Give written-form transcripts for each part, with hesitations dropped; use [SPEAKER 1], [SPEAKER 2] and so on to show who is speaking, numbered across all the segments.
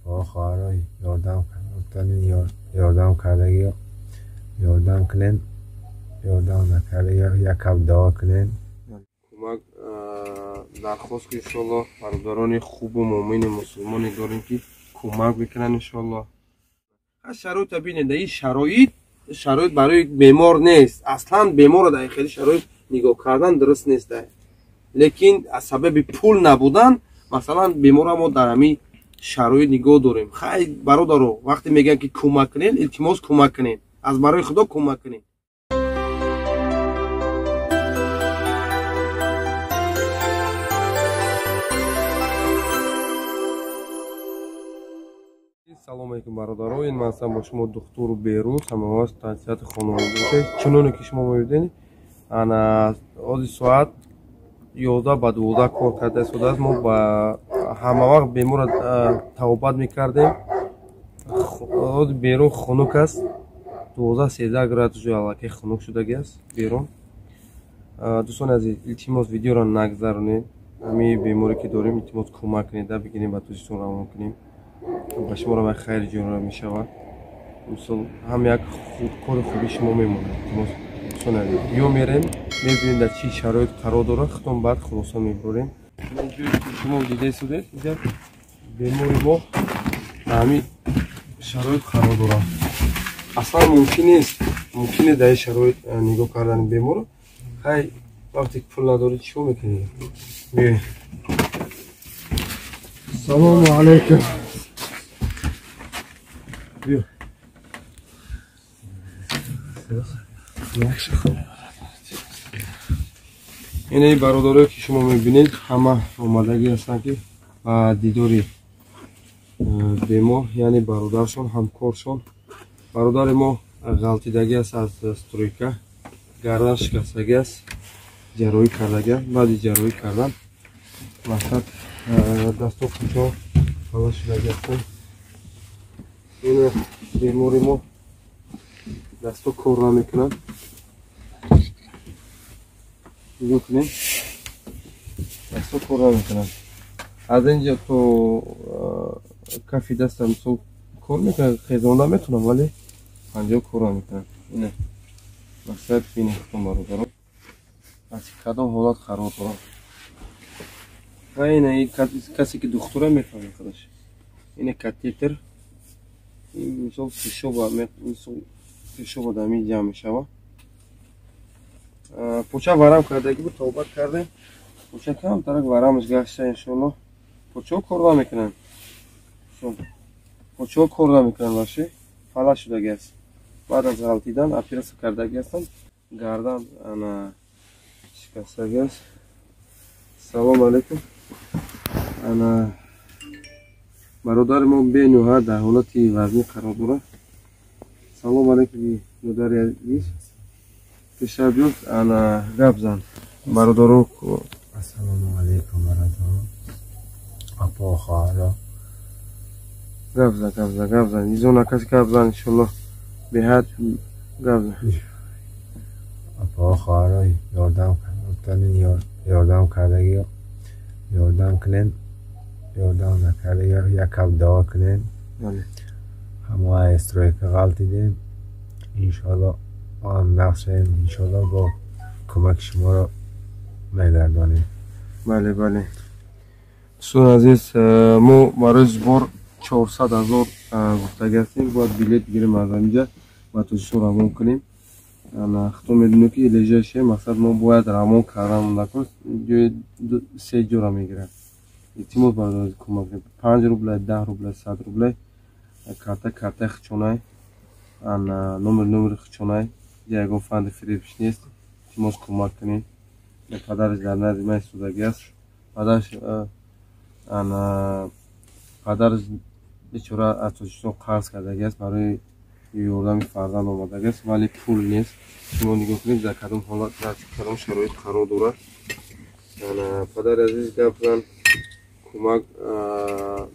[SPEAKER 1] Апо хоҳаро ёрдам ёрдам кардагӣ ёрдам кунен, ёрдам накарда як кап дуо кунен.
[SPEAKER 2] Кӯмак дархост ки иншоаллоҳ бародарони хубу муъмини мусулмоне дорем ки кӯмак мекунанд иншоаллоҳ. Шароита бинед, дар ин шароит барои бемор нест. Аслан беморро дар хеле шароит нигоҳ кардан дуруст нест. Лекин аз сабаби пул набудан масалан беморро мо дар ҳамин шароит нигоҳ дорем. Хай бародаро, вақте мегӯянд ки кӯмак кунед, илтимос кӯмак кунед, аз барои худо кӯмак кунед. Салом алейкум бародаро, ин ман ҳастам бо шумо духтур Берӯз, ҳамавақт тансиҳати хонавода бошед. Чуноне ки шумо мебинед, ана ҳозир соат 11:50 кор карда истодааст. Мо ба ҳамавақт беморро табобат мекардем. Ҳозир берун хунук аст, 12-13 градус ҷо аллакай хунук шудагӣ аст берун. Дӯстони азиз, илтимос видеоро нагзаронед. Ҳамин беморе ки дорем, илтимос кӯмак кунед, бигирем ба Тоҷикистон равон кунем. Ба шуморо вай хайри ҷонро мешавад. Мисол ҳам як кори хуби шумо мемонад. Илтимос дӯстони азиз, ё мерем мебинем дар чӣ шароит қарор дорад, худтон баъд хулоса мебурем. Шумо дида истодед, инҷа бемори мо дар ҳамин шароит қарор дорад. Аслан мумкин нест, мумкин нест дар ин шароит нигоҳ кардани беморро. Хай вақте ки пул надорӣ чӣ кор мекунӣ? Биёед. Салому алайкум. Биё. Ин бародарое ки шумо мебинед, ҳама омадагӣ ҳастанд ки ба дидори бемор, яъне бародаршон, ҳамкоршон. Бародари мо ғалтидагӣ аст аз стройка, гардан шикастагӣ аст, ҷарроҳӣ кардагӣ. Баъди ҷарроҳӣ кардан мақсад дасту кӯчо фалаҷ шудагӣ ҳастанд. Ин бемори мо дасту кор намекунанд. Нигоҳ кунед, дасту кор намекунанд. Аз инҷа то кафи даста мисол кор мекунад, хезонда метавонам, вале панҷоҳ кор намекунад. Ина мақсад бинед худтон бародарон, аз кадом ҳолат қарор дорад. Ва ина касе ки духтура мефаҳмад худаш. Ина катетер, ин мисол пешоба, мисол пешоба дар ҳамин ҷамъ мешавад. Поча варам кардагӣ буд, табобат кардем. Поча камтарак варамаш гашта иншоаллоҳ. Почаҳо кор намекунанд. Почаҳо кор намекунанд, ваше фалаҷ шудагӣ аст. Баъд аз ғалтидан оператсия кардагӣ ҳастанд. Гардан ана шикастагӣ аст. Салом алейкум. Ана бародари мо бениҳоят дар ҳолати вазнин қарор дорад. Салом алейкум модари азиз. Пеша биёд, ана гап зан бародаро.
[SPEAKER 1] Ассалому алейкум бародаро, апо хоҳаро.
[SPEAKER 2] Гап зан, гап зан, гап зан. Изона каси гап зан иншоаллоҳ. Беҳад гап зан.
[SPEAKER 1] Апо хоҳаро ёрдам ёрдам кардагӣ ёрдам кунен, ёрдам накарда як кап дуо кунен. Ҳама стройка ғалтидем иншоаллоҳ, ҳам нақшаем иншоаллоҳ бо кӯмаки шуморо мегардонем.
[SPEAKER 2] Бале, бале. Дӯстони азиз, мо барои сбор 400 000 гуфтагӣ ҳастем. Бояд билет бигирем аз ҳаминҷа ба Тоҷикистон равон кунем. Худтон медонед ки лежаше мақсад мо бояд равон кардан накун, ҷои се ҷора мегирад. Илтимос бародари кӯмак кунед. 5 рубля, 10 рубля, 100 рубля. Карта, картаи хичонай, ана номер, номери хичонай. Ягон фанди фиребиш нест. Илтимос кӯмак кунед. Падараш дар назди ман истодагӣ аст. Падараш ана падараш бечора аз Тоҷикистон қарз кардагӣ аст, барои ёрдами фарзанд омадагӣ аст, вале пул нест. Шумо нигоҳ кунед дар кадом ҳолат, дар кадом шароит қарор дорад. Ана падари азиз гап зан. Кӯмак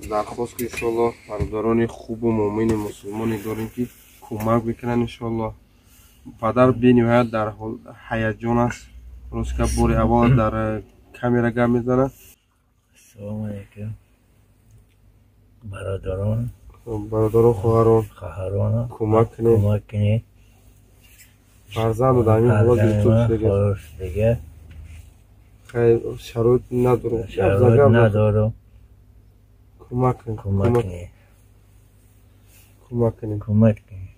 [SPEAKER 2] дархост ки иншоаллоҳ бародарони хубу муъмини мусулмоне дорем ки кӯмак мекунанд иншоаллоҳ. Падар бениҳоят дар ҳаяҷон аст. Рост гап бори аввал дар камера гап мезанад.
[SPEAKER 3] Ассалому алайкум. Бародарон,
[SPEAKER 2] бародарон, хоҳарон,
[SPEAKER 3] хоҳарон
[SPEAKER 2] кӯмак кунед,
[SPEAKER 3] кӯмак кунед.
[SPEAKER 2] Фарзанду дар ҳамин ҳолат гирифтор шудагӣ. Хайр, шароит надорам.
[SPEAKER 3] Шароит надорам.
[SPEAKER 2] Кӯмак кунед.
[SPEAKER 3] Кӯмак кунед.
[SPEAKER 2] Кӯмак кунед.
[SPEAKER 3] Кӯмак кунед.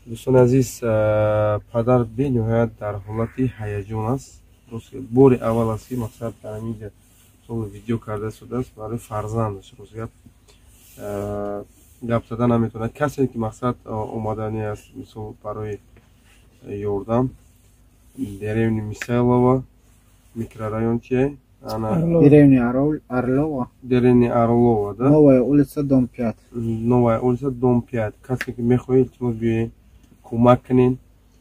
[SPEAKER 2] Дӯстони азиз, падар бениҳоят дар ҳолати ҳаяҷон аст. Бори аввал аст, ки мақсад дар ҳамин ҷа видео карда истодааст барои фарзандаш. Рост гап, гап зада наметавонад. Касе ки мақсад омаданӣ аст, мисол, барои ёрдам, деревни Мисайлова, микрорайон чие?
[SPEAKER 4] Деревня Орлова.
[SPEAKER 2] Деревня Орлова, да?
[SPEAKER 4] Новая улица, дом 5.
[SPEAKER 2] Новая улица, дом 5. Касе ки мехоҳед, илтимос, биёед, кӯмак кунед,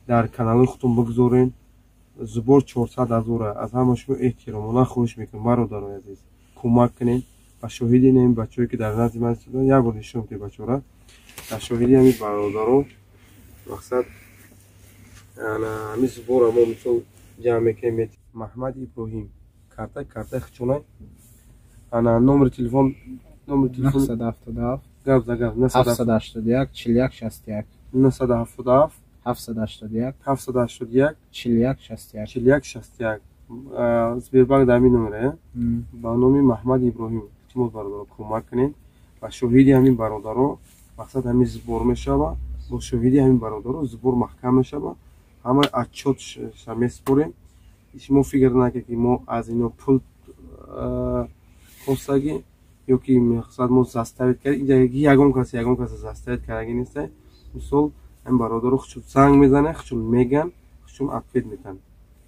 [SPEAKER 2] дар каналҳои худтон бигзоред. Сбор 400 ҳазора. Аз ҳама шумо эҳтиромона хоҳиш мекунам, бародарони азиз, кӯмак кунед. Ба шоҳиди ин бачаҳое, ки дар назди ман истоданд, як бор нишон бидед бачаҳора. Дар шоҳиди ҳамин бародаро, мақсад, ҳамин сбора мо, мисол, ҷамъ мекунем. Маҳмад Иброҳим, картаи хичонай. Ана номери телефон, номери телефон.
[SPEAKER 4] 977
[SPEAKER 2] Гап за гап.
[SPEAKER 4] 781 41 61.
[SPEAKER 2] 977
[SPEAKER 4] 781
[SPEAKER 2] 781
[SPEAKER 4] 41 61.
[SPEAKER 2] 41 61. Сбербанк дар ҳамин номере, ба номи Маҳмад Иброҳим. Илтимос, бародаро, кӯмак кунед. Ба шоҳиди ҳамин бародаро, мақсад, ҳамин сбор мешава. Бо шоҳиди ҳамин бародаро сбор маҳкам мешава, ҳама отчёт месупорем. Шумо фикр накунед, ки мо аз ино пул хостагӣ ё ки, мақсад, мо заставить кард. Инҷа ягон кас заставить кардагӣ неста. Мисол, ҳамин бародаро худшон занг мезананд, худшон меган, худшон ответ метаҳанд.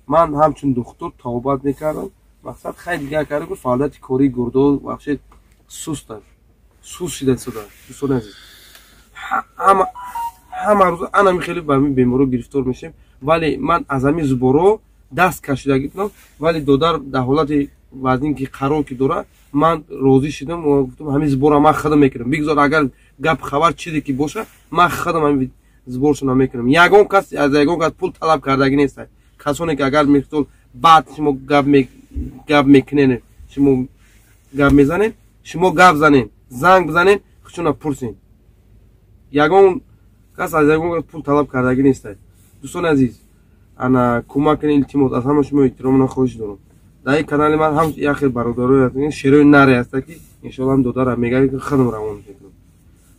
[SPEAKER 2] Ман ҳамчун духтур табобат мекардам, мақсад, хай, дигар карда гуфт, фаъолияти кории гурдо вообще суст аст, суст шида истода. Дӯстони азиз, ҳама рӯза анами хеле ба ҳамин беморо гирифтор мешем, вале ман аз ҳамин сборо даст кашидагӣ будам, вале додар дар ҳолати вазнин ки қарор ки дорад, ман розӣ шидам, гуфтам, ҳамин сбора ман худам мекунам, бигзор агар гап хабар чизе ки боша, ман худам ҳамин сборшона мекунам. Ягон кас аз ягон кас пул талаб кардагӣ нест. Касоне ки агар, мисол, баъд шумо гап мекунед, шумо гап мезанед, шумо гап занед, занг бизанед, худшона пурсед. Ягон кас аз ягон кас пул талаб кардагӣ нест. Дӯстони азиз, ана кӯмак кунед, илтимос. Аз ҳама шумо эҳтиромона хоҳиш дорам. Дар ин канали ман ҳам як хел бародарое, шерои наре ҳаста, ки иншоалло ҳам додара мега, ки худам равон мекунам.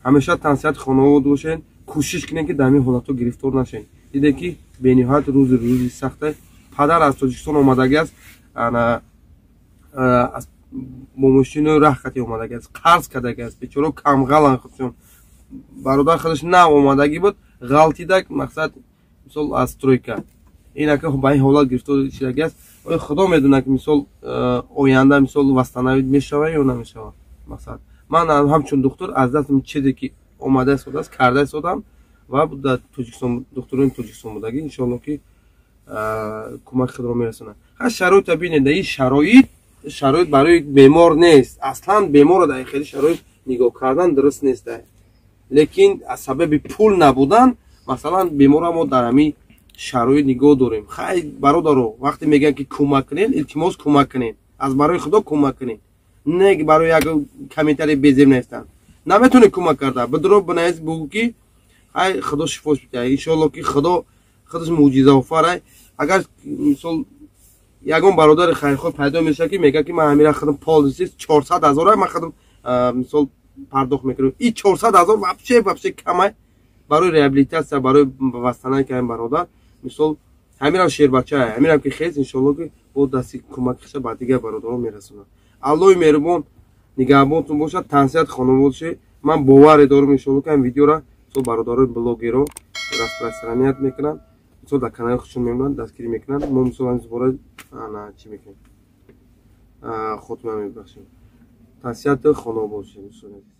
[SPEAKER 2] Ҳамеша тансиҳати хонавод бошед, кӯшиш кунед, ки дар ҳамин ҳолатҳо гирифтор нашед. Диде, ки бениҳоят рӯзи сахта. Падар аз Тоҷикистон омадагӣ аст, ана бо мошину раҳ қати омадагӣ аст, қарз кардагӣ аст. Бечоро камғалан худшон. Бародар худаш нав омадагӣ буд, ғалтидак, мақсад, мисол, аз стройка ин ака ба ин ҳолат гирифтор шидагӣ аст. Оё Худо медонад, ки, мисол, оянда, мисол, восстановить мешава ё намешава. Мақсад, ман ҳамчун духтур аз дастам чизе ки омада истодааст, карда истодам ва дар Тоҷикистон духтурони Тоҷикистон будагӣ, иншоалло, ки кӯмаки худро мерасонад. Ҳа, шароита бинед. Ин шароит барои бемор нест аслан. Беморро дар хели шароит нигоҳ кардан дуруст нест, лекин аз сабаби пул набудан, масалан, беморро мо дар ҳамин шароит нигоҳ дорем. Хай, бародаро, вақте мегӯянд, ки кӯмак кунед, илтимос, кӯмак кунед, аз барои Худо кӯмак кунед, не барои як комментарий безеб нестанд. Наметавонед кӯмак карда, бидро бинавис, бугӯ, ки ай, Худо шифош бидиҳад, иншоалло, ки Худо худаш мӯъҷизаофар. Агар, мисол, ягон бародари хайрхоҳ пайдо мешавад, ки мегӯяд, ки ман ҳамира худам полностью 400 ҳазора ман худам, мисол, пардохт мекунам, и 400 ҳазор вообще камай барои реабилитатсия, барои восстановить кардани бародар. Мисол, ҳамирам шербача, ҳамирам ки хез, иншоалло, ки бо дасти кӯмаки хеша ба дигар бародарон мерасонад. Аллоҳи меҳрубон нигаҳбонтон бошад, тансиҳат хонавод бошед. Ман боваре дорам, иншоалло, ки ҳамин видеора, мисол, бародарои блогеро распространять мекунанд, мисол, дар канали худшон мемонанд, дастгирӣ мекунанд. Мо, мисол, ҳамин сбора ана чӣ мекунем, хотима мебахшем. Тансиҳату хонавод бошед, дӯстони азиз.